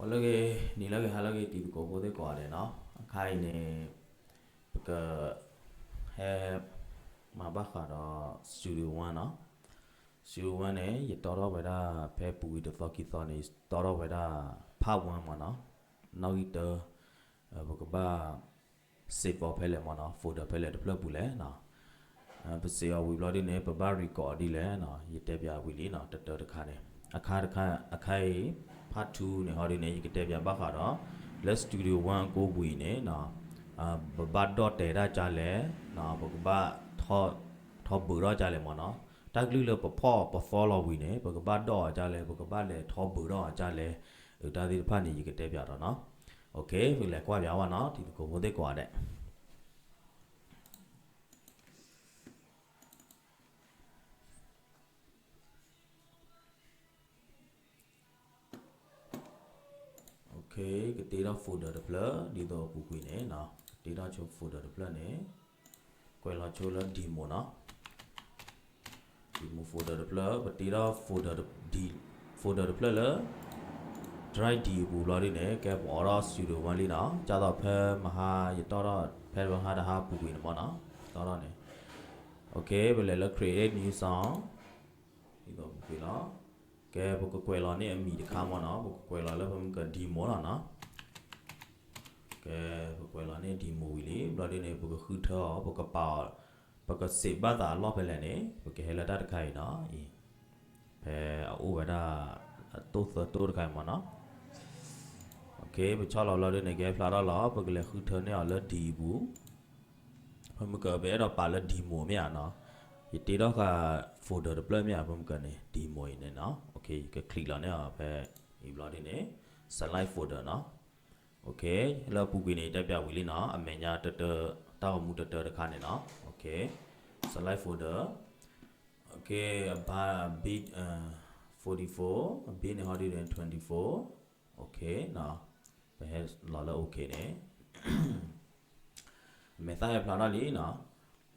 ဂီၤလၢအဂ့ၤ, နံၤလၢအဂ့ၤ, ဟါလၢအဂ့ၤ တံၤသကိးဖိသ့ၣ်ကိးဂၤဒဲးနီၤ. အခါအံၤန့ၣ် ပက ဟဲမၤဘၣ်ဃးဒီး Studio One နီၤ. Studio One န့ၣ် ယတီထီၣ်ဝဲဒၣ် ဖဲပူၤကွံာ်တသီခံသီန့ၣ် ယတီထီၣ်ဝဲဒၣ် part one မ့ၢ်နီၤ. နီၣ်ဂံၢ်တၢ ပကဘၣ် save အီၤဖဲလဲၣ်မ့ၢ်နီၤ, folder ဖဲလဲၣ်တဖျၢၣ်ပူၤလဲၣ်နီၤ. ပ save အီၤဝံၤဘျီဒ်န့ၣ် ပဘၣ် record အီၤဒ်လဲၣ်နီၤ, ယတဲပၠးဝံၤလံနီၤ, တတၢတခါန့ၣ်. အခါတခါ အခါအံၤ part two န့ၣ်ဟီဒ်န့ၣ် ယကတဲပၠးဘၣ်ဃးဒီး လၢ Studio One အကိပူၤအံၤန့ၣ်နီၤ, ပဘၣ်ဒီၣ်တဲာ်တၢ်ကလဲၣ်, ပကဘၣ် ထီဘုးထီၣ်ကလဲၣ်မ့ၢ်နီၤ. တၢ်ကလုၢ်လၢပဖီၣ်ပသီလီၤဝံၤန့ၣ် ပကဘၣ်ဒီၣ်အီၤကလဲၣ်, ပကဘၣ်လဲၤထီဘုးထီၣ်အီၤကလဲၣ်, အတၢ်သ့ၣ်တဖၣ်န့ၣ် ယကတဲပၠးဒီးနီၤ. ပကလဲၤကွၢ်ပၠးဝဲနီၤ, တံၤသကိးဖိသ့ၣ်ကိးဂၤဒဲး. ကတ့ထီၣ် folder တဖျၢၣ် ဒ်သိးအပူၤကွံာ်န့ၣ်နီၤ, ကတ့ထီၣ်ဆိ folder တဖျၢၣ်န့ၣ် ကွဲးလီၤဆိလၢ demo နီၤ. demo folder တဖျၢၣ် ပတ့ထီၣ် folder တဖျၢၣ်လၢ drive D အပူၤဘျီဒ်န့ၣ် ကဲပအိးထီၣ် Studio One လံနီၤ. ကၢ်သိးဖဲမဟါ ယတီၣ်ထီၣ် ဖဲမဟါတဟါပူၤကွံာ်န့ၣ်မ့ၢ်နီၤ, တီၣ်ထီၣ်န့ၣ် ပလဲၤလၢ create new song ဒ်သိးပူၤကွံာ်လီၤ. ကဲ ပကကွဲးလီၤန့ၢ်အမံၤတခါမ့ၢ်နီၤ, ပကကွဲးလီၤလၢပမ့ၢ်က demo လီၤနီၤ. ကဲ ပကွဲးလီၤန့ၢ် demo ဝံၤလံ ဘျီဒ်န့ၣ် ပကဃုထၢအီၤ, ပကပာ်အီၤ, ပက save ဘၣ်သးအလီၢ်ဖဲလဲၣ်န့ၣ် ပကဟဲလၢတၢ်တခါအံၤနီၤ, အံၤ ဖဲအအိၣ်ဝဲဒၣ် အတိၢ်သၢတိၢ်တခါအံၤမ့ၢ်နီၤ. ပဆီၣ်လီၤဘျီဒ်န့ၣ် ကဟဲဖျါထီၣ်လီၤ, ပကလဲၤဃုထၢန့ၢ်အီၤလၢ D အပူၤ. ပမ့ၢ်ကပအဲၣ်ဒိးပာ်လၢ demo မ့ၢ်ဧါနီၤ, ယတ့ထီၣ်ဃာ် folder တဖျၢၣ်မ့ၢ်ဧါ, ပမ့ၢ်ကန့ၣ် demo အံၤန့ၣ်နီၤ. ယက click လီၤန့ၢ်အီၤဖဲအံၤဘျီဒ်န့ၣ် select folder နီၤ. လၢအပူၤကွံာ်န့ၣ် ယတဲပၠးဝံၤလံနီၤ, အမဲာ်ညါတၢတၢ တၢ်ဂီၤမူတၢတၢတခါန့ၣ်နီၤ. select folder, above, beat forty-four, beat န့ၣ်ဟီဒ်န့ၣ် twenty-four. ပဟဲလီၤလၢ OK န့ၣ် အမဲာ်သၣ်ဟဲဖျါထီၣ်လံနီၤ.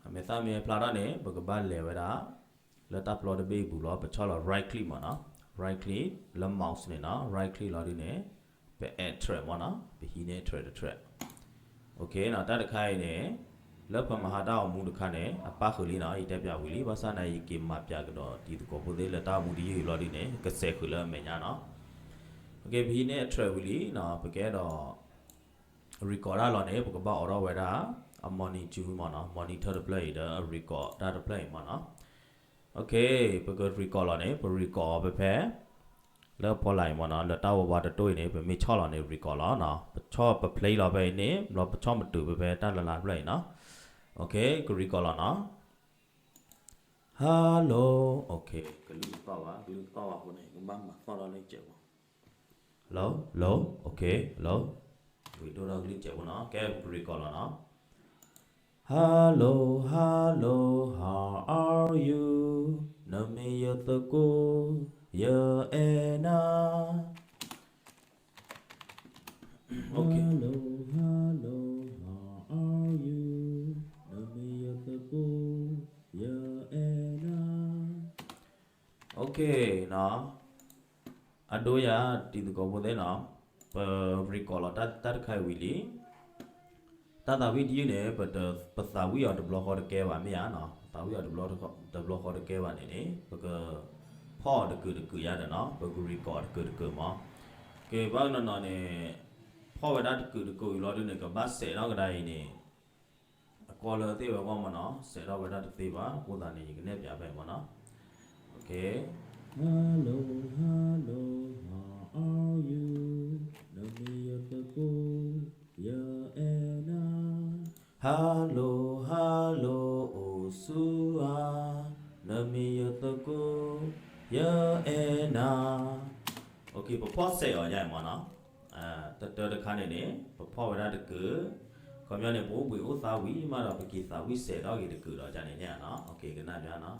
အမဲာ်သၣ်မ့ၢ်ဟဲဖျါထီၣ်န့ၣ် ပကဘၣ်လဲၤဝဲဒၣ် လၢတၢ်ပျီတဘ့ၣ်အပူၤလီၤ. ပဆီၣ်လီၤ right click မ့ၢ်နီၤ, right click လၢ mouse န့ၣ်နီၤ, right click လီၤဒ်န့ၣ် ပ add track မ့ၢ်နီၤ, ပဟံးန့ၢ် track တ track. တၢ်တခါအံၤန့ၣ် လၢပမၤဟးတၢ်ဂီၤမူတခါန့ၣ် အပၣ်ဃုာ်လံနီၤ, ယတဲပၠးဝံၤလံ, ဘၣ်ဆၣ်န့ၣ် ယက့ၤမၤပၠးကဒီးတံၤသကိးဖိသ့ၣ်လၢတၢ်ဂီၤမူတယုၢ်အံၤဘျီဒ်န့ၣ် ကစဲးဃုာ်လၢအမဲာ်ညါနီၤ. ပဟံးန့ၢ် track ဝံၤလံနီၤ, ပကအဲၣ်ဒိး record တၢ်လီၤန့ၣ် ပကဘၣ်အိးထီၣ်ဝဲဒၣ် အ monitor မ့ၢ်နီၤ, monitor တဖျၢၣ်အံၤဒီးအ record တၢ်တဖျၢၣ်အံၤမ့ၢ်နီၤ. ပက record လီၤန့ၣ် ပ record အီၤဖဲဖဲ လၢအဖီလာ်အံၤမ့ၢ်နီၤ, လၢတၢ်ဝါဝါတတိၢ်အံၤန့ၣ် ပမ့ၢ်ဆီၣ်လီၤန့ၣ် record လီၤနီၤ, ပဆီၣ်ပ play လီၤဖဲအံၤန့ၣ် ဘျီပဆီၣ်မတုၤဖဲဖဲတၢ်လၢ်လၢ်တဖျၢၣ်အံၤနီၤ. က record လီၤနီၤ. Hello, ကလုၢ်တသီၣ်ဘၣ်, ကလုၢ်တသီၣ်ဘၣ်အဃိန့ၣ် ကဘၣ်မၤသီၣ်ထီၣ်လၢကဲးဖိ Hello, hello, hello. ဝံၤဒိၣ်ထီၣ်ကလုၢ်ကဲးဖိနီၤ, ကဲ ပက record လီၤနီၤ. Hello, hello, how are you? နမ့ၢ်ယသကိး, ယအဲၣ်နၤ. Hello, hello, how are you? နမ့ၢ်ယသကိး, ယအဲၣ်နၤ. အဒိယၤ တံၤသကိးဖိသ့ၣ်နီၤ, ပ record လီၤတၢ်တခါအံၤဝံၤလံ. တၢ်သးဝံၣ်တယုၢ်န့ၣ် ပသးဝံၣ်အီၤတဘျီဃီတကဲဘၣ်မ့ၢ်ဧါနီၤ, ပသးဝံၣ်အီၤတဘျီဃီတကဲဘၣ်န့ၣ်န့ၣ် ပကဖီၣ်အီၤတကုာ်တကုာ်ယါဒီးနီၤ, ပက record တကုာ်တကုာ်မး. ကဲဘၣ်နီၤနီၤန့ၣ် ဖီၣ်ဝဲဒၣ်တကုာ်တကုာ်အံၤလီၤဒ်န့ၣ် ကဘၣ်စဲးထီၣ်ကဒါအံၤန့ၣ် အကွီၢ်လၢသ့ၣ်ဝဲကွီၢ်မးနီၤ, စဲးထီၣ်ဝဲဒၣ်တသ့ဘၣ်, အဃိသတးန့ၣ် ယကနဲၣ်ပၠးဖဲမးနီၤ. ကဲ Hello, hello, how are you? နမ့ၢ်ယသကိး, ယအဲၣ်နၤ. Hello, hello, အိၣ်ဆူဧါ, နမ့ၢ်ယသကိး, ယအဲၣ်နၤ. ပဖီၣ်စဲးအီၤယါအံၤမးနီၤ, တတၢတခါန့ၣ်န့ၣ် ပဖီၣ်ဝဲဒၣ်တကုာ်, ခီပညီန့ၣ် ပအိၣ်ဘှံးအိၣ်သါဝံၤမးဒီး ပက့ၤသးဝံၣ်စဲးထီၣ်က့ၤတကုာ်ဒီးယါန့ၣ်န့ၣ်နီၤ, ကနၣ်ပၠးနီၤ.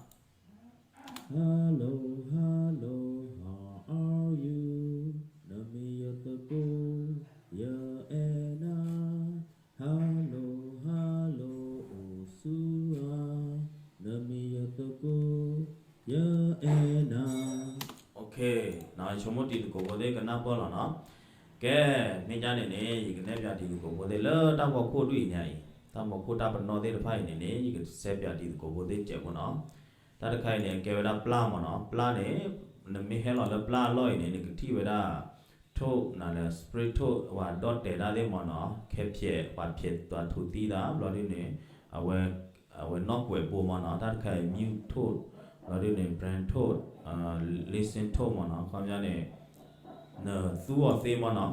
Hello, hello, how are you? နမ့ၢ်ယသကိး, ယအဲၣ်နၤ. Hello, hello, အိၣ်ဆူဧါ, နမ့ၢ်ယသကိး, ယအဲၣ်နၤ. ယဆိကမိၣ်တံၤသကိးဖိသ့ၣ်ကနၢ်ပၢၢ်လီၤနီၤ. ကဲ, မ့ၢ်ဒ်န့ၣ်န့ၣ် ယကနဲၣ်ပၠးတံၤသကိးဖိသ့ၣ်လၢတၢ်ဖီခိၣ်ဒ်အံၤန့ၣ်အံၤ, တၢ်ဖီခိၣ်တၢ်ပနီၣ်သ့ၣ်တဖၣ်အံၤန့ၣ်န့ၣ် ယကစဲပၠးတံၤသကိးဖိသ့ၣ်စဲးဖိနီၤ. တၢ်တခါအံၤန့ၣ် ကဲဝဲဒၣ်ပျၢ်မ့ၢ်နီၤ. ပျၢ်န့ၣ် နမ့ၢ်ဟဲလီၤလၢပျၢ်အလီၢ်အံၤန့ၣ် နကထံၣ်ဝဲဒၣ် ထိၣ်နၤလၢ spray ထိၣ် ပှၤဒီၣ်တဲာ်တၢ်သ့ၣ်မ့ၢ်နီၤ, ခဲဖျဲး ပှၤဖျဲး ပှၤထူးသံတၢ် ဘျီဒ်န့ၣ် အဝဲ အဝဲနီၣ်ကွဲးဘိမ့ၢ်နီၤ. တၢ်တခါအံၤ mute ထိၣ် ဘျီဒ်န့ၣ် brand ထိၣ် listen ထိၣ်မ့ၢ်နီၤ. ခီပညီန့ၣ် နသူအီၤသ့မ့ၢ်နီ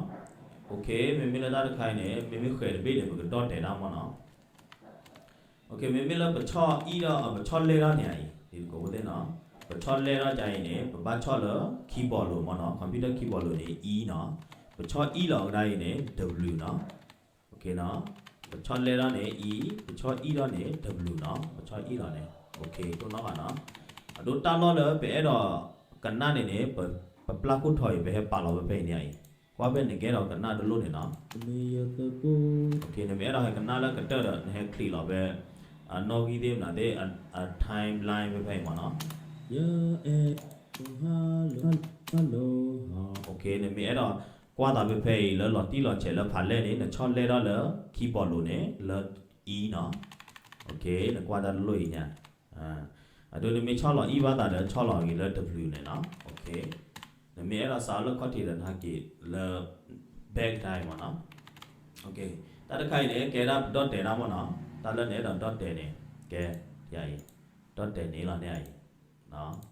ၤ. မ့မ့ၢ်လၢတၢ်တခါအံၤန့ၣ် မ့မ့ၢ်ဃဲၤတဘ့ၣ်န့ၣ် ပကဒီၣ်တဲာ်တၢ်မ့ၢ်နီၤ. မ့မ့ၢ်လၢပဆီၣ်အံၣ်ဒီး ပဆီၣ်လဲၢ်ထီၣ်န့ၣ်အံၤ ဒ်သကိးဖိသ့ၣ်နီၤ, ပဆီၣ်လဲၢ်ထီၣ်ဒ်အံၤန့ၣ် ပဘၣ်ဆီၣ်လၢ keyboard လိၤမ့ၢ်နီၤ, computer keyboard လိၤန့ၣ် E နီၤ, ပဆီၣ်အံၣ်လီၤကဒါအံၤန့ၣ် W နီၤ. ပဆီၣ်လဲၢ်ထီၣ်န့ၣ် E, ပဆီၣ်အံၣ်ထီၣ်န့ၣ် W နီၤ, ပဆီၣ်အံၣ်လီၤန့ၣ် တိၢ်နီၣ်ဘၣ်နီၤ. အဒိတၢ်လီၢ်လၢပအဲၣ်ဒိးကနၣ်န့ၣ်န့ၣ် ပပျၢ်ခိၣ်ထီၣ်အံၤ ပဟဲပာ်လီၤဝဲဖဲအံၤန့ၣ်အံၤ, ကွၢ်ဖဲနကအဲၣ်ဒိးကနၣ်တလိၣ်န့ၣ်နီၤ. နမ့ၢ်အဲၣ်ဒိးဟဲကနၣ်လၢကတၢၢ်ဒီး နဟဲချံးလီၤဖဲ အနီၣ်ဂံၢ်သ့ၣ်မနုၤသ့ၣ် အ timeline ဖဲဖဲအံၤမ့ၢ်နီၤ. နမ့ၢ်အဲၣ်ဒိးကွၢ်သးဖဲဖဲအံၤလၢလီၤတံၢ်လီၤဆဲးလၢဖးလဲၢ်န့ၣ် နဆီၣ်လဲၢ်ထီၣ်လၢ keyboard လိၤန့ၣ် လၢ E နီၤ. နကွၢ်တၢ်တလိၣ်အံၤညါ, အဒိနမ့ၢ်ဆီၣ်လီၤ E ဘၣ်သးဒီး ဆီၣ်လီၤက့ၤလၢ W န့ၣ်နီၤ. နမ့ၢ်အဲၣ်ဒိးစးထီၣ်လၢခီၣ်ထံးဒီး နဟဲက့ၤလၢ back တၢ်အံၤမ့ၢ်နီၤ. တၢ်တခါအံၤန့ၣ် ကဲဒၣ်ပဒီၣ်တဲာ်တၢ်မ့ၢ်နီၤ, တၢ်လၢနအဲၣ်ဒိးဒီၣ်တဲာ်န့ၣ် ကဲ ယၤအံၤ ဒီၣ်တဲာ်န့ၣ်လီၤန့ၣ်အံၤ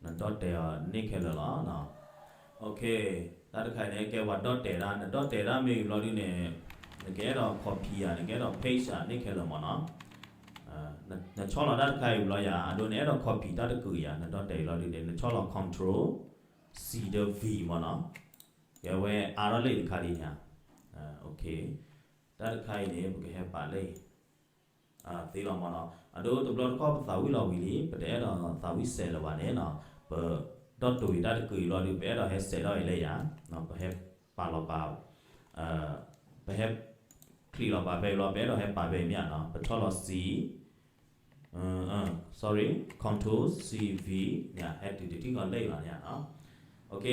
နဒီၣ်တဲာ်အီၤန့ၢ်ခဲလၢာ်လီၤ. တၢ်တခါအံၤန့ၣ် ကဲပှၤဒီၣ်တဲာ်တၢ်, နဒီၣ်တဲာ်တၢ်မ့ၢ်ဘျီဒ်န့ၣ် နကအဲၣ်ဒိး copy ဧါ, နကအဲၣ်ဒိး paste ဧါ န့ၢ်ခဲလၢာ်မ့ၢ်နီၤ. နဆီၣ်လီၤတၢ်တခါအံၤဘျီယၤ အဒိနအဲၣ်ဒိး copy တၢ်တကုာ်ဧါ, နဒီၣ်တဲာ်အံၤဘျီဒ်န့ၣ် နဆီၣ်လီၤ control C ဒီး V မ့ၢ်နီၤ. ကဲဝဲအါထီၣ်လၢတခါဒ်န့ၣ်ဧါ. တၢ်တခါအံၤန့ၣ် ပကဟဲပာ်လၢ သ့လီၤမ့ၢ်နီၤ. အဒိတဘျီတခီၣ်ပသးဝံၣ်လီၤဝံၤလံ ပတအဲၣ်ဒိးသးဝံၣ်စဲးလၢၤဘၣ်န့ၣ်နီၤ, ပဒီၣ်တိၤအံၤတၢ်တကုာ်အံၤဘျီဒုး ပအဲၣ်ဒိးဟဲစဲးထီၣ်အံၤလၢယၤ, ပဟဲပာ်လီၤပာ်, ပဟဲချံးလီၤပာ်ဖဲအံၤဘျီ ပအဲၣ်ဒိးဟဲပာ်ဖဲအံၤမ့ၢ်ဧါနီၤ, ပဆီၣ်လီၤ C, sorry, control C V န့ၣ် ဟဲတုၤတထံၣ်ဃီလၢအံၤလီၤန့ၣ်ဧါနီ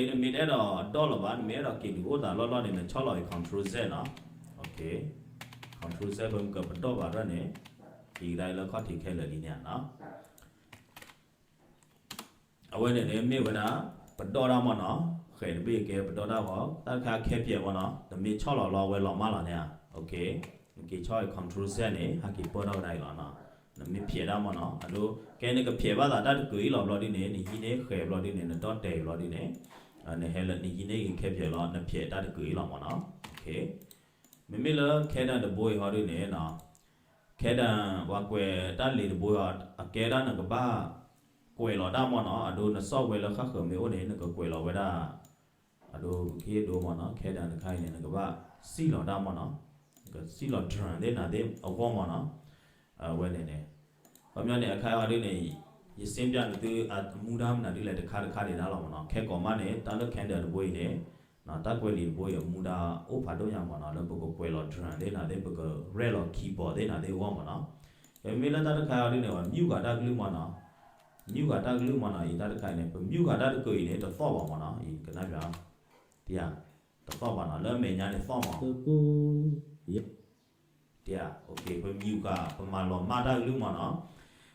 ၤ. နမ့ၢ်တအဲၣ်ဒိးဒီၣ်လီၤဘၣ် နမ့ၢ်အဲၣ်ဒိးက့ၤဒုးအိၣ်သးလီၢ်လီၢ်န့ၣ် နဆီၣ်လီၤအံၤ control Z နီၤ. control Z ပမ့ၢ်ကပဒီၣ်ဘၣ်ဒ်န့ၣ် က့ၤကဒါအံၤလၢခီၣ်ထံးခဲလၢာ်လံန့ၣ်ဧါနီၤ. အဝဲန့ၣ်န့ၣ်မ့ၢ်ဝဲဒၣ် ပဒီၣ်တၢ်မ့ၢ်နီၤ, ဃဲၤတဘ့ၣ်ကဲပဒီၣ်တၢ်ဂီၤ တၢ်တခါခဲပၠဲးမ့ၢ်နီၤ, နမ့ၢ်ဆီၣ်လီၤလီၤဝဲလီၤမၢ်လီၤန့ၣ်ဧါ. နက့ၤဆီၣ်အံၤ control Z န့ၣ် ဟဲက့ၤပၢၢ်ထီၣ်ကဒါအံၤလီၤနီၤ. နမ့ၢ်ဖျဲးတၢ်မ့ၢ်နီၤ, အဒိ ကဲနကဖျဲးဘၣ်သးတၢ်တကုာ်အံၤလီၤဘျီဒ်န့ၣ် နဟံးန့ၢ်ဃဲၤဘျီဒ်န့ၣ် နဒီၣ်တဲာ်ဘျီဒ်န့ၣ် နဟဲလၢနဟံးန့ၢ်ဂ့ၤခဲပၠဲးလီၤ နဖျဲးတၢ်တကုာ်အံၤလီၤမ့ၢ်နီၤ. မ့မ့ၢ်လၢ ခဲဒၣ်တဘိအံၤဟီဒ်န့ၣ်နီၤ, ခဲဒၣ် ပှၤကွဲးတၢ်လံာ်တဘိအံၤ အကဲဒၣ်နကဘၣ် ကွဲးလီၤတၢ်မ့ၢ်နီၤ, အဒိန software လၢဃၣ်ဃၢၤမ့ၢ်အိၣ်န့ၣ် နကကွဲးလီၤဝဲဒၣ် အဒိပကဟ့ၣ်ဒိမ့ၢ်နီၤ, ခဲဒၣ်တခါအံၤန့ၣ် နကဘၣ်စံၣ်လီၤတၢ်မ့ၢ်နီၤ, နကစံၣ်လီၤ drone သ့ၣ်နၤသ့ၣ်အဂီၢ်မ့ၢ်နီၤ. အဝဲန့ၣ်န့ၣ် ခီပညီန့ၣ် အခါအံၤဟီဒ်န့ၣ် ယစ့ပၠးနသုအမူဒါမနုၤဒ်လဲၣ်တခါတခါန့ၣ်ဒၣ်လီၤမ့ၢ်နီၤ. ခဲကိးမးန့ၣ် တၢ်လၢ candle တဘိအံၤန့ၣ် တၢ်ကွဲးလံာ်တဘိအံၤအမူဒါအိၣ်ဖးဒိၣ်ညါမ့ၢ်နီၤ, လၢပကကွဲးလီၤ drone သ့ၣ်နၤသ့ၣ် ပကရဲၣ်လီၤ keyboard သ့ၣ်နၤသ့ၣ်အဂီၢ်မ့ၢ်နီၤ. မ့မ့ၢ်လၢတၢ်တခါအံၤဟီဒ်န့ၣ် မံဂၤတၢ်ကလုၢ်မ့ၢ်နီၤ, မံဂၤတၢ်ကလုၢ်မ့ၢ်နီၤ, အံၤတၢ်တခါအံၤန့ၣ် ပမံဂၤတၢ်တကုာ်အံၤန့ၣ် တသီၣ်ဘၣ်မ့ၢ်နီၤ, အံၤကနၣ်ပၠး တသီၣ်ဘၣ်နီၤ, လၢအမဲာ်ညါန့ၣ်သီၣ်မး တ ပမံဂၤ ပမၤလီၤမၢ်တၢ်ကလုၢ်မ့ၢ်နီၤ.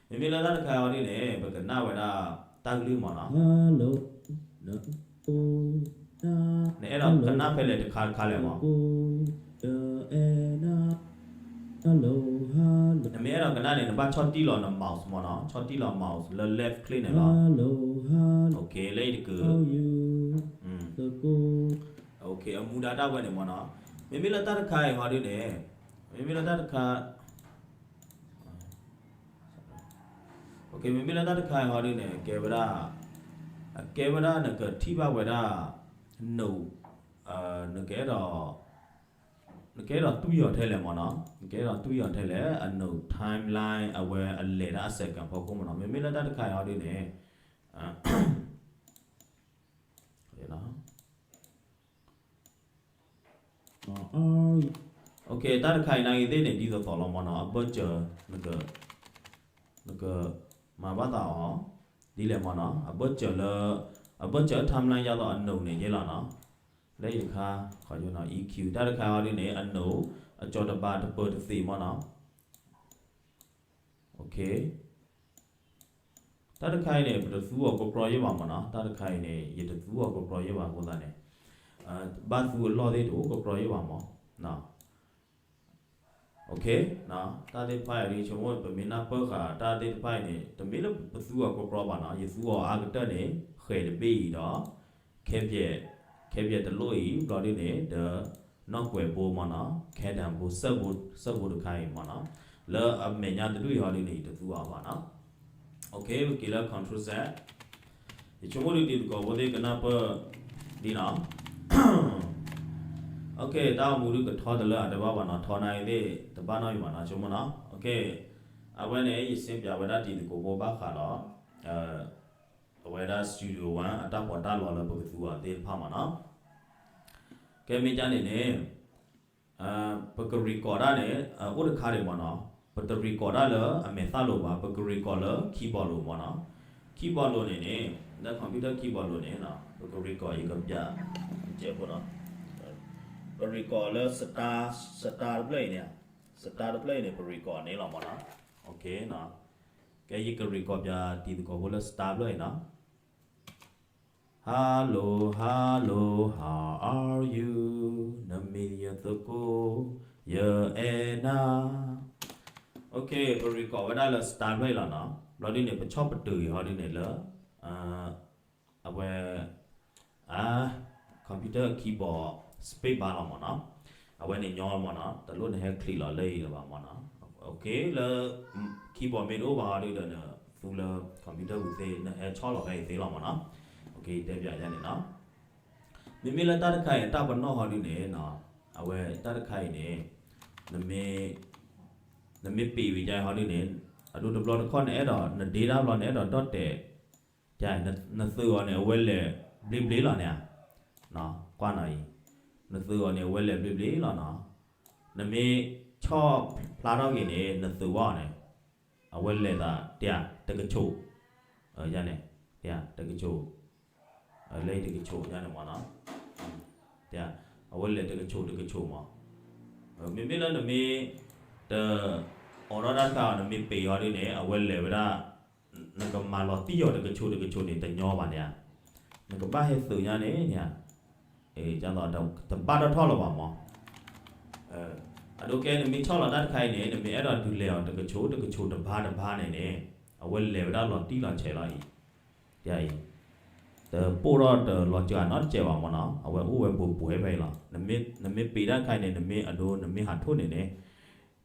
မ့မ့ၢ်လၢတၢ်တခါအံၤဟီဒ်န့ၣ် ပကနၣ်ဝဲဒၣ်တၢ်ကလုၢ်မ့ၢ်နီၤ. နအဲၣ်ဒိးကနၣ်ဖဲလဲၣ်တခါတခါလဲၣ်မး. နမ့ၢ်အဲၣ်ဒိးကနၣ်န့ၣ် နဘၣ်ဆီၣ်တံၢ်လီၤန mouse မ့ၢ်နီၤ, ဆီၣ်တံၢ်လီၤ mouse လၢ left click န့ၣ်လီၤ. လၢအံၤတကုာ် အမူဒါတၢ်ဝဲန့ၣ်မ့ၢ်နီၤ. မ့မ့ၢ်လၢတၢ်တခါအံၤဟီဒ်န့ၣ် မ့မ့ၢ်လၢတၢ်တခါ မ့မ့ၢ်လၢတၢ်တခါအံၤဟီဒ်န့ၣ် ကဲဝဲဒၣ် အကဲဝဲဒၣ်နကထံၣ်ဘၣ်ဝဲဒၣ် note နကအဲၣ်ဒိး နကအဲၣ်ဒိးတွံၢ်အီၤထဲလဲၣ်မ့ၢ်နီၤ, နကအဲၣ်ဒိးတွံၢ်အီၤထဲလဲၣ် အ note timeline အဝဲအလဲၤတၢ်အ second ဖီခိၣ်မ့ၢ်နီၤ. မ့မ့ၢ်လၢတၢ်တခါအံၤဟီဒ်န့ၣ် တၢ်တခါအံၤနာ်ဂ့ၤသ့ၣ်န့ၣ် ဒ်သိးသိးလီၤမ့ၢ်နီၤ, အဘၢၣ်စၢၤ နက နကမၤဘၣ်သးအီၤ ဒ်လဲၣ်မ့ၢ်နီၤ, အဘၢၣ်စၢၤလၢ အဘၢၣ်စၢၤ timeline ယါသိးအ note န့ၣ်ယဲလီၤနီၤ. လၢအံၤတခါ ခီယိနီၤ E Q တၢ်တခါအီၤဒ်န့ၣ် အနိး အကၠီၤတဘးတပၢၤတသ့ၣ်မ့ၢ်နီၤ. တၢ်တခါအံၤန့ၣ် ပတသူအီၤကကြီယဲၢ်ဘၣ်မ့ၢ်နီၤ. တၢ်တခါအံၤန့ၣ် ယတသူအီၤကကြီယဲၢ်ဘၣ်အဃိသတးန့ၣ် ဘၣ်သူအလီၢ်သ့ၣ်တအိၣ်ကကြီယဲၢ်ဘၣ်မ့ၢ်နီၤ. တၢ်သ့ၣ်တဖၣ်အံၤဒ်ဆိကမိၣ် ပမ့ၢ်နၢ်ပၢၢ်ဃာ်တၢ်သ့ၣ်တဖၣ်အံၤန့ၣ် တမ့ၢ်လၢပသူအီၤကကြီဘၣ်နီၤ. ယသူအီၤအါကတၢၢ်န့ၣ် ဃဲၤတဘ့ၣ်အံၤဒီး ခဲပၠဲး ခဲပၠဲးတလိၣ်အံၤ ဘျီဒ်န့ၣ် ဒီး နီၣ်ကွဲးဘိမ့ၢ်နီၤ ခဲဒၢ်ဘိ စၢၣ်ဘိတခါအံၤမ့ၢ်နီၤ. လၢအမဲာ်ညါတဒူၣ်အံၤဟီဒ်န့ၣ် ယတသူအီၤဘၣ်နီၤ. ပက့ၤလၢ control Z ယဆိကမိၣ်ဒ်တံၤသကိးဖိသ့ၣ်ကနၢ်ပၢၢ်ဒ်နီၤ. တၢ်အိၣ်မူဒ်ကထီတလၢအတဘၣ်ဘၣ်နီၤ ထီနၤအံၤသ့ၣ် တဘၣ်နီတမံၤဘၣ်နီၤ ဆိကမိၣ်နီၤ. အဝဲန့ၣ် ယစ့ပၠးဝဲဒၣ်တံၤသကိးဖိဘၣ်ဃးဒီး အဝဲဒၣ် Studio One အတၢ်ပီးတၢ်လီလၢပကသူအီၤသ့ၣ်တဖၣ်မ့ၢ်နီၤ. ကဲမ့ၢ်ကန့ၣ်န့ၣ် ပက record တၢ်န့ၣ် အိၣ်တခါဒံးမ့ၢ်နီၤ. ပတ record တၢ်လၢအမဲာ်သၣ်လိၤဘၣ် ပက record လၢ keyboard လိၤမ့ၢ်နီၤ. Keyboard လိၤန့ၣ်န့ၣ် လၢ computer keyboard လိၤန့ၣ် ပက record ယကပၠး ကဲးဖိနီၤ. ပ record လၢ star star တဖျၢၣ်အံၤန့ၣ် star တဖျၢၣ်အံၤန့ၣ် ပ record န့ၣ်လီၤမ့ၢ်နီၤ. ကဲ ယက record ပၠးတံၤသကိးဖိလၢ star တဖျၢၣ်အံၤနီၤ. Hello, hello, how are you? နမံၤယသကိး ယအဲၣ်နၤ. ပ record ဝဲဒၣ်လၢ star တဖျၢၣ်အံၤလီၤနီၤ. ဘျီဒ်န့ၣ် ပဆီၣ်ပတုာ်အံၤဟီဒ်န့ၣ်လၢ အဝဲ computer keyboard space bar လီၤမ့ၢ်နီၤ. အဝဲန့ၣ်ညီမ့ၢ်နီၤ တလိၣ်နဟဲ click လီၤလၢအံၤလၢၤဘၣ်မ့ၢ်နီၤ. လၢ keyboard မ့ၢ်တအိၣ်ဘၣ်ဟီဒ်ဒီး နသူလၢ computer ပူၤသ့ နဟဲဆီၣ်လီၤဖဲအံၤသ့လီၤမ့ၢ်နီၤ. တဲပၠးယၤန့ၣ်နီၤ. မ့မ့ၢ်လၢတၢ်တခါအံၤ တၢ်ပနီၣ်ဟီဒ်န့ၣ် အဝဲတၢ်တခါအံၤန့ၣ် နမ့ၢ်ပ့ၤဝံၤယါဟီဒ်န့ၣ် အဒိတဘျီတခီၣ်နအဲၣ်ဒိး နဒ့တၢ်ဘျီ နအဲၣ်ဒိးဒီၣ်တဲာ် နသုးအီၤန့ၣ် အဝဲလဲၤဘျ့ဘျ့လီၤန့ၣ်ဧါ. ကွၢ်နီၤအံၤ နသုးအီၤန့ၣ် အဝဲလဲၤဘျ့ဘျ့လီၤနီၤ. နမ့ၢ်ဆီၣ်ဖျါထီၣ်က့ၤန့ၣ် နသုးဝဲအီၤန့ၣ် အဝဲလဲၤသးတကဆိး ယါန့ၣ် တကဆိး လၢတကဆိးယါန့ၣ်မ့ၢ်နီၤ. အဝဲလဲၤတကဆိးတကဆိးမး. မ့မ့ၢ်လၢနမ့ၢ်တအိးထီၣ်တၢ်တခါအီၤ နမ့ၢ်ပ့ၤအီၤဒ်န့ၣ် အဝဲလဲၤဝဲဒၣ် နကမၤလီၤတံၢ်အီၤတကဆိးတကဆိးန့ၣ် တညီဘၣ်န့ၣ်ဧါ. နကဘၣ်ဟဲသုးညါန့ၣ်န့ၣ်ဧါ. တဘၣ်ထီၣ်ထီၣ်လၢၤဘၣ်မး. အဒိကဲ နမ့ၢ်ဆီၣ်လီၤတၢ်တခါအံၤန့ၣ် နမ့ၢ်အဲၣ်ဒိးဒုးလဲၤအီၤတကဆိးတကဆိးတဘါတဘါန့ၣ်န့ၣ် အဝဲလဲၤဝဲဒၣ်လီၤတံၢ်လီၤဆဲးလီၤအံၤ အံၤ တပိၢ်ထီၣ်တလီၤစှၤနီတစဲးဘၣ်မ့ၢ်နီၤ. အဝဲအိၣ်ဝဲပှဲၤပှဲၤဖဲအံၤလီၤ. နမ့ၢ်ပ့ၤတၢ်တခါအံၤန့ၣ် နမ့ၢ်အဒိ နမ့ၢ်ဟးထီၣ်န့ၣ်န့ၣ်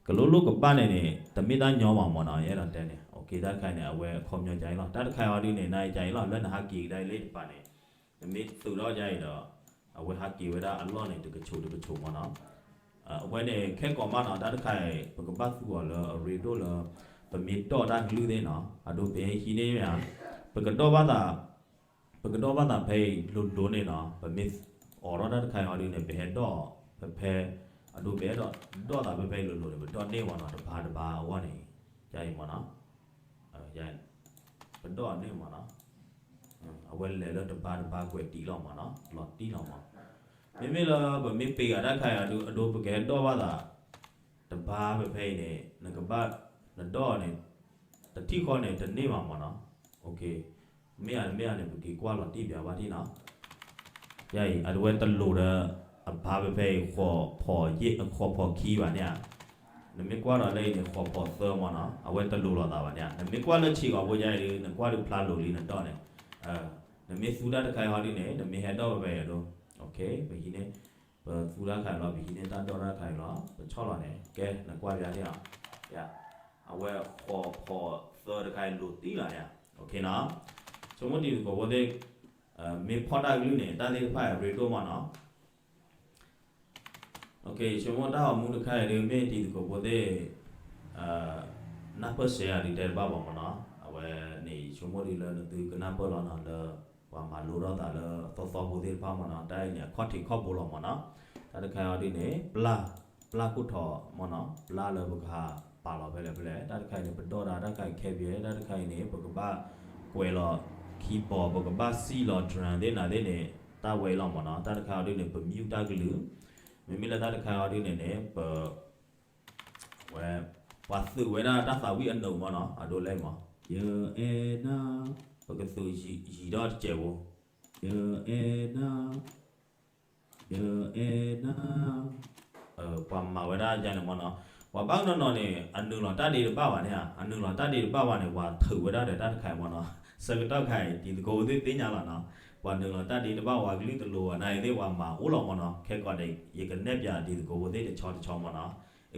ကလိလိကဘၣ်န့ၣ်န့ၣ် တမ့ၢ်တၢ်ညီမးမ့ၢ်နီၤ. ယအဲၣ်ဒိးတဲန့ၣ် တၢ်တခါအံၤန့ၣ် အဝဲအခီပညီကအံၤလီၤ. တၢ်တခါအံၤဟီဒ်န့ၣ် နကအံၤလီၤ လၢနဟးက့ၤကဒါအံၤလၢတပၤန့ၣ် နမ့ၢ်သုးထီၣ်ယါအံၤဒီး အဝဲဟးက့ၤဝဲဒၣ်အလီၢ်န့ၣ် တကဆိးတကဆိးမ့ၢ်နီၤ. အဝဲန့ၣ်ခဲကိာ်မးနီၤ တၢ်တခါအံၤ ပကဘၣ်သူအီၤလၢအရ့ဒိၣ်လၢ ပမ့ၢ်ဒီၣ်တၢ်ကလုၢ်သ့ၣ်နီၤ အဒိပဟဲဟံးန့ၢ်မ့ၢ်ဧါ. ပကဒီၣ်ဘၣ်သး ပကဒီၣ်ဘၣ်သးဖဲအံၤလိၤလိၤန့ၣ်နီၤ ပမ့ၢ်အိးထီၣ်တၢ်တခါအံၤဟီဒ်န့ၣ် ပဟဲဒီၣ်ဖဲဖဲ အဒိပဟဲဒီး ဒီၣ်သးဖဲဖဲအံၤလိၤလိၤန့ၣ် ပဒီၣ်န့ၢ်မ့ၢ်နီၤ တဘါတဘါအဂီၢ်န့ၣ် ယါအံၤမ့ၢ်နီၤ. ပဒီၣ်န့ၢ်မ့ၢ်နီၤ. အဝဲလဲၤလၢတဘါတဘါကွဲးတံၢ်လီၤမ့ၢ်နီၤ လီၤတံၢ်လီၤမး. မ့မ့ၢ်လၢပမ့ၢ်ပ့ၤဂၤတၢ်တခါအံၤ အဒိပကဟဲဒီၣ်ဘၣ်သး တဘါဖဲဖဲအံၤန့ၣ် နကဘၣ် နဒီၣ်န့ၣ် တထံၣ်ဃီန့ၣ် တန့ၢ်ဘၣ်မ့ၢ်နီၤ. မ့ၢ်ဧါ မ့ၢ်ဧါန့ၣ် ပက့ၤကွၢ်လီၤတံၢ်ပၠးဘၣ်ထံၣ်နီၤ. ယါအံၤ အဝဲတလိၤဒီး အဘါဖဲဖဲအံၤ ဃိးဖီၣ်ယဲၢ် ဃိးဖီၣ်ခံဘၣ်န့ၣ်ဧါ. နမ့ၢ်ကွၢ်ဒီးလၢအံၤန့ၣ် ဃိးဖီၣ်သၢမ့ၢ်နီၤ အဝဲတလိၤလိာ်သးဘၣ်န့ၣ်ဧါ. နမ့ၢ်ကွၢ်လၢဆံးကီးဖိယါအံၤဒီး နကွၢ်ဒုးဖျါလိၤလံနဒီၣ်န့ၣ် နမ့ၢ်သူတၢ်တခါအံၤဟီဒ်န့ၣ် နမ့ၢ်ဟဲဒီၣ်ဖဲဖဲအံၤအဒိ ပဟံးန့ၢ် ပသူတၢ်တခါအံၤလီၤ ပဟံးန့ၢ်တၢ်ဒီၣ်တၢ်တခါအံၤလီၤ ပဆီၣ်လီၤန့ၣ် ကဲ နကွၢ်ပၠးထံၣ်နီၤ. အဝဲဃိးဖီၣ်သၢတခါအံၤလိၤတံၢ်လီၤန့ၣ် ဆိကမိၣ်တံၤသကိးဖိသ့ၣ် မ့ၢ်ဖီၣ်တၢ်ကလုၢ်န့ၣ် တၢ်သ့ၣ်တဖၣ်အံၤရ့ဒိၣ်မးနီၤ. ယဆိကမိၣ်တၢ်အိၣ်မူတခါအံၤဒ်မ့ၢ်တံၤသကိးဖိသ့ၣ် နၢ်ပၢၢ်စဲးယၤဒုးတဲတဘၣ်ဘၣ်မ့ၢ်နီၤ. အဝဲန့ၣ် ယဆိကမိၣ်ဒ်လၢနသုကနၢ်ပၢၢ်လီၤနီၤ လၢပှၤမၤလိထီၣ်သးလၢသီသီဖိသ့ၣ်တဖၣ်မ့ၢ်နီၤ. တၢ်အံၤန့ၣ် အခီၣ်ထံးခီၣ်ဘိလီၤမ့ၢ်နီၤ. တၢ်တခါအံၤဒ်န့ၣ် ပျၢ် ပျၢ်ခိၣ်ထီၣ်မ့ၢ်နီၤ ပျၢ်လၢပကဟးပာ်လီၤဖဲလဲၣ်ဖဲလဲၣ်. တၢ်တခါအံၤန့ၣ် ပဒီၣ်တၢ် တၢ်တခါအံၤခဲပၠဲ တၢ်တခါအံၤန့ၣ် ပကဘၣ်ကွဲးလီၤ keyboard ပကဘၣ်စံၣ်လီၤ drum သ့ၣ်နၤသ့ၣ်န့ၣ် တၢ်ဝဲအံၤလီၤမ့ၢ်နီၤ, တၢ်တခါအံၤဒ်န့ၣ် ပ mute တၢ်ကလုၢ်, မ့မ့ၢ်လၢတၢ်တခါအံၤဒ်န့ၣ်န့ၣ် ပ ဝဲ ပှၤသုးဝဲဒၣ်တၢ်သးဝံၣ်အနိးမ့ၢ်နီၤ, အဒိလဲၣ်မး, ယအဲၣ်ဒၣ်, ပကသုးယံၤထီၣ်တစဲးဖိ, ယအဲၣ်ဒၣ်, ယအဲၣ်ဒၣ်, ပှၤမၤဝဲဒၣ်ယါန့ၣ်မ့ၢ်နီၤ, ပှၤဘၣ်ကနီၤနီၤန့ၣ် အနုာ်လီၤတၢ်ဒ့တဘၣ်ဘၣ်န့ၣ်ဧါ, အနုာ်လီၤတၢ်ဒ့တဘၣ်ဘၣ်န့ၣ် ပှၤထုးဝဲဒၣ်ဒီးတၢ်တခါအံၤမ့ၢ်နီၤ, ဆၢကတီၢ်ခါအံၤ တံၤသကိးဖိသ့ၣ်ညါလီၤနီၤ, ပှၤနုာ်လီၤတၢ်ဒ့တဘၣ် ပှၤကလုၢ်တလိၤဘၣ် နအံၤသ့ၣ်ပှၤမၤအိၣ်လီၤမ့ၢ်နီၤ, ခဲကိာ်န့ၣ် ယကနဲၣ်ပၠးတံၤသကိးဖိသ့ၣ်တဆီတဆီမ့ၢ်နီ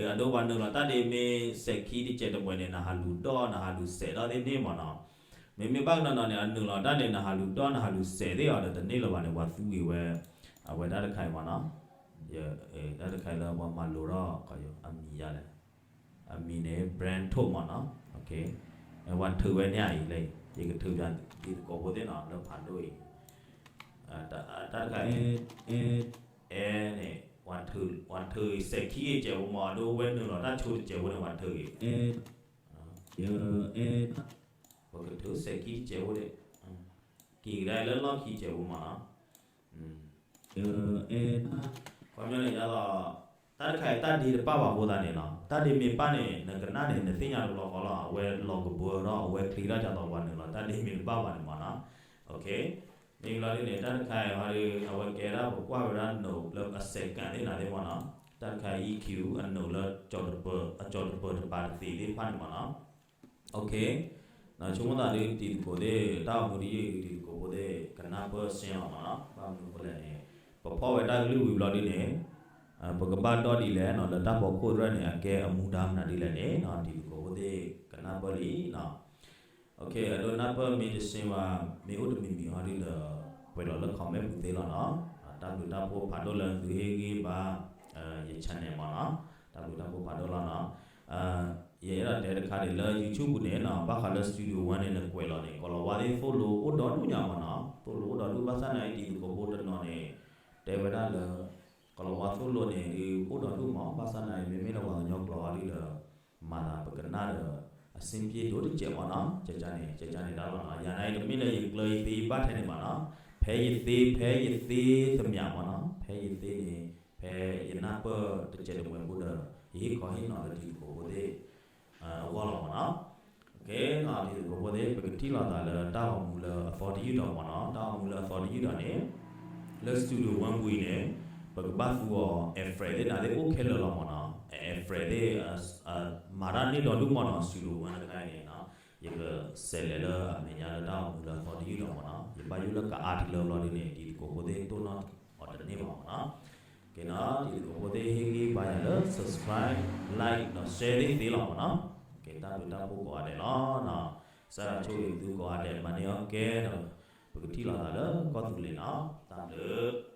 ၤ, အဒိပှၤနုာ်လီၤတၢ်ဒ့မ့ၢ်စဲးခံတစဲးတမှဲၤန့ၣ် နဟးလူၤဒီၣ် နဟးလူၤစဲးဒီၣ်သ့ၣ်န့ၣ်မ့ၢ်နီၤ, မ့မ့ၢ်ဘၣ်ကနီၤနီၤန့ၣ် အနုာ်လီၤတၢ်န့ၣ် နဟးလူၤဒီၣ် နဟးလူၤစဲးသ့ၣ်အီၤဒီးတန့ၢ်လၢၤဘၣ်န့ၣ် ပှၤသူက့ၤဝဲ အဝဲတၢ်တခါအံၤမ့ၢ်နီၤ, တၢ်တခါအံၤလၢပှၤမၤလိာ်ထီၣ် အမံၤယါလဲၣ်, အမံၤန့ၣ် brand ထိၣ်မ့ၢ်နီၤ, ပှၤထုးဝဲန့ၣ်အံၤလဲၣ်, ယကထုးပၠးတံၤသကိးဖိသ့ၣ်နီၤ လၢဖးဒိၣ်အံၤ, တၢ်တခါအံၤ အဲန့ၣ် ပှၤထုးစဲးခံဂ့ၤစဲးဖိမ့ၢ် အဒိဝဲနုာ်လီၤတၢ်ဆိတစဲးဖိန့ၣ် ပှၤထုးဂ့ၤ, အဲ ပကထုးစဲးခံတစဲးဖိန့ၣ်, က့ၤကဒါလၢလီၢ်ခံစဲးဖိမ့ၢ်နီၤ, အဲ ခီပညီန့ၣ်လီၤ, တၢ်တခါအံၤ တၢ်ဒ့တပၣ်ဘၣ်အဃိသတးန့ၣ်လီၤ, တၢ်ဒ့မ့ၢ်ပၣ်န့ၣ် နကနၣ်န့ၣ် နသ့ၣ်ညါတဘျီဃီလီၤ, အဝဲလီၤကဘၢဒီး အဝဲချ့ထီၣ်ကၢ်သိးပှၤနုာ်လီၤ တၢ်ဒ့မ့ၢ်တပၣ်ဘၣ်န့ၣ်မ့ၢ်နီၤ, မ့ၢ်လီၤဒ်န့ၣ် တၢ်တခါအံၤဟီဒ် အဝဲကဲဒၣ်ပကွၢ်ဝဲဒၣ်နိးလၢအစဲးကၣ်သ့ၣ်နၤသ့ၣ်မ့ၢ်နီၤ, တၢ်တခါအံၤ E Q အနိးလၢ အကၠီၤတပၢၤတပၤတသ့သ့ၣ်တဖၣ်န့ၣ်မ့ၢ်နီၤ, ဆိကမိၣ်သးဒ်တံၤသကိးသ့ၣ် တၢ်အိၣ်မူတယုၢ်အံၤ တံၤသကိးဖိသ့ၣ် ကနၢ်ပၢၢ်စ့ၢ်လီၤမ့ၢ်နီၤ, ဘၣ်မနုၤအဃိလဲၣ်န့ၣ် ပဖီၣ်ဝဲတၢ်ကလုၢ်ဝံၤဘျီဒ်န့ၣ် ပကဘၣ်ဒီၣ်ဒ်လဲၣ်နီၤ လၢတၢ်ဖီခိၣ်တဖၣ်န့ၣ် အကဲအမူဒါမနုၤဒ်လဲၣ်န့ၣ်နီၤ တံၤသကိးဖိသ့ၣ်ကနၢ်ပၢၢ်လံနီၤ, အဒိနၢ်ပၢၢ်မ့ၢ်တစ့ၢ်ဘၣ် မ့ၢ်အိၣ်တမံၤမံၤဟီဒ်ဒီး ကွဲးလီၤလၢ comment ပူၤသ့လီၤနီၤ, တၢ်ဘျုးတၢ်ဖှိၣ်ဖးဒိၣ်လၢသုဟ့ၣ်ဂံၢ်ဘါ ယ channel မ့ၢ်နီၤ, တၢ်ဘျုးတၢ်ဖှိၣ်ဖးဒိၣ်လီၤနီၤ, ယအဲၣ်ဒိးတဲတခါန့ၣ်လၢ YouTube ပူၤန့ၣ်နီၤ ဘၣ်ဃးလၢ Studio One န့ၣ် နကွဲးလီၤန့ၣ် ကီၤလၤဝါသ့ၣ်သိၣ်လိအိၣ်ဒီဒူၣ်ညါမ့ၢ်နီၤ, သိၣ်လိအိၣ်ဒီဒူၣ် ဘၣ်ဆၣ်သနာ်က့ တံၤသကိးဖိတနီၤန့ၣ် တဲဝဲဒၣ်လၢ ကီၤလၤဝါသိၣ်လိန့ၣ် အိၣ်ဒီဒူၣ်မး ဘၣ်ဆၣ်သနာ်က့ မ့မ့ၢ်လၢပှၤကညီကျိာ်အီၤဒ်ဒီး မၤသးပကနၣ်ဒီး အဆင်ပြေဒိၣ်တစဲးမ့ၢ်နီၤ, ကကန့ၣ် ကကန့ၣ်တၢ်လီၤနီၤ, ယၤန့ၣ်တမ့ၢ်လၢယကျၢၤယသ့ယဘၣ်ထဲန့ၣ်ဘၣ်နီၤ, ဖဲယသ့ ဖဲယသ့တမံၤမ့ၢ်နီၤ, ဖဲယသ့န့ၣ် ဖဲယနၢ်ပၢၢ်တစဲးတမှဲၤဖိဒီး ယဟ့ၣ်ခီဟ့ၣ်နီၤလၢတံၤသကိးဖိသ့ၣ် အဂီၢ်လီၤမ့ၢ်နီၤ, တံၤသကိးဖိသ့ၣ် ပကထံၣ်လိာ်သးလၢတၢ်အိၣ်မူလၢအသီတယုၢ်ဒီးမ့ၢ်နီၤ, တၢ်အိၣ်မူလၢအသီတယုၢ်ဒီးန့ၣ် လၢ Studio One ပူၤအံၤန့ၣ် ပကဘၣ်သူအီၤ effect သ့ၣ်နၤသ့ၣ်အိၣ်ခဲလၢာ်လီၤမ့ၢ်နီၤ, effect သ့ၣ် မၤတၢ်န့ၢ်ဒီဒူၣ်မ့ၢ်နီၤ, Studio One တခါအံၤန့ၣ် ယကစးလဲၤလၢအမဲာ်ညါလၢတၢ်အိၣ်မူလၢအသီတယုၢ်ဒီးမ့ၢ်နီၤ, ယဘၣ်ယိၣ်လၢကအါတလၢဘျီဒ်န့ၣ် တံၤသကိးဖိသ့ၣ်တိၢ်နီၣ်အီၤတန့ၢ်ဘၣ်မ့ၢ်နီၤ, ကဲနီၤ တံၤသကိးဖိသ့ၣ်ဟ့ၣ်ဂံၢ်ဘါယၤလၢ subscribe, like ဒီး share သ့ၣ်သ့လီၤမ့ၢ်နီၤ, ကဲတၢ်ဘျုးတၢ်ဖှိၣ်ကိးဂၤဒဲးလီၤနီၤ, စးထီၣ်ဆိၣ်ဂ့ၤသုကိးဂၤဒဲး မၤန့ၢ်အီၣ်ကဲဒီး ပကထံၣ်လိာ်သးလၢကီၢ်သူလ့ၤနီၤ, တၢ်ဘျုး